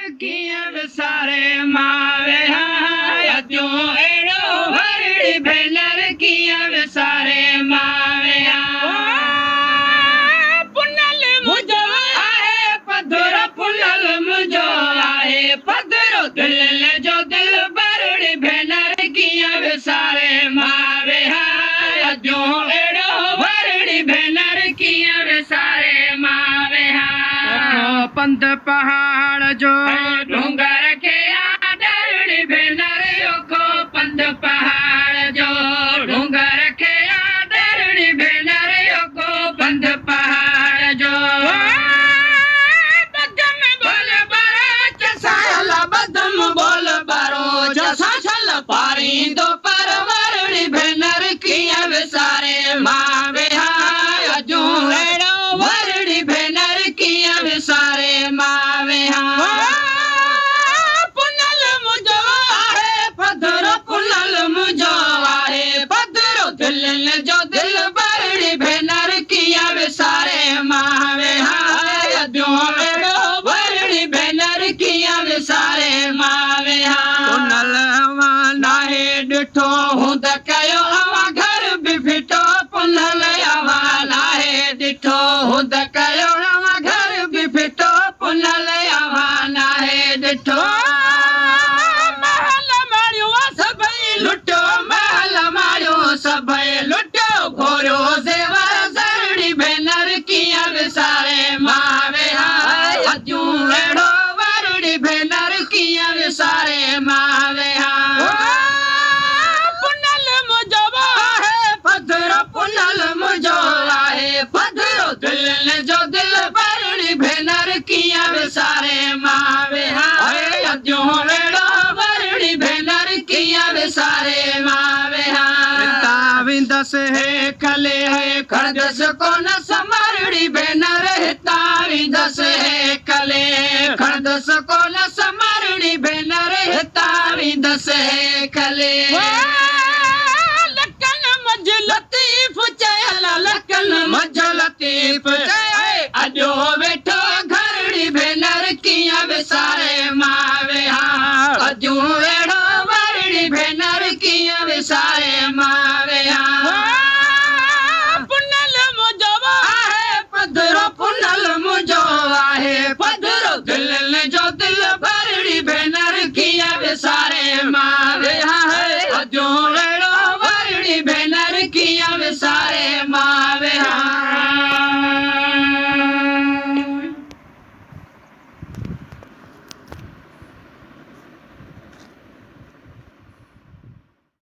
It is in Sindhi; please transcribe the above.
ڪيئن وساري مان ويهان اديون اهڙو ورڙي ڀينر ڪيئن وساري مان ويهان. پنهل منهنجو آهي پڌرو پنهل منهنجو آهي پڌرو دلين جو دلبرڙي ڀينر ڪيئن وساري مان ويهان اديون اهڙو ورڙي ڀينر ڪيئن وساري مان ويهان. اوکو پنڌ پهاڙ جو. ڏونگر کي آ ڏرڙي ڀينر اوکو پنڌ پهاڙ جو ڏونگر کي آ ڏرڙي ڀينر اوکو پنڌ پهاڙ جو. ٻڌم ٻول ٻروچ سان ٻڌم ٻول ٻروچ سان ڇل پاريندو پرورڙي ڀينر ڪيئن وساري مان ويهان اجون اهڙو ورڙي ڀينر ڪيئن وساري مان ويهان. پنهل منهنجو آهي پڌرو پنهل منهنجو آهي پڌرو دلين جو دلبرڙي ڀينر ڪيئن وساري مان ويهان اجون اهڙو ورڙي ڀينر ڪيئن وساري مان ويهان. پنهل اوهان ناهي ڏٺو هوند ڪيو اوهان گهر به ڦٽو پنهل اوهان ناهي ڏٺو هوند ڪيو اوهان گهر به ڦٽو پنهل اوهان ناهي ڏٺو. محل ماڙيون سڀئي لٽيو محل ماڙيون سڀئي لٽيو گهوريو زيور زرڙي ڀينر ڪيئن وساري مان ويهان اديون اهڙو ورڙي ڀينر ڪيئن وساري مان ويهان. پنهل منهنجو آهي پڌرو پنهل منهنجو آهي پڌرو دلين جو دلبرڙي ڀينر ڪيئن وساري مان ويهان اديون اهڙو ورڙي ڀينر ڪيئن وساري مان ويهان. هتان ويندس هيڪلي کڻندس ڪونه سمرڙي ڀينر هتان ويندس هيڪلي کڻندس ڪونه سمرڙي ڀينر هتان ويندس هيڪلي. لڪن منجهه لطيف چيل لڪن منجهه لطيف چيل اڄو.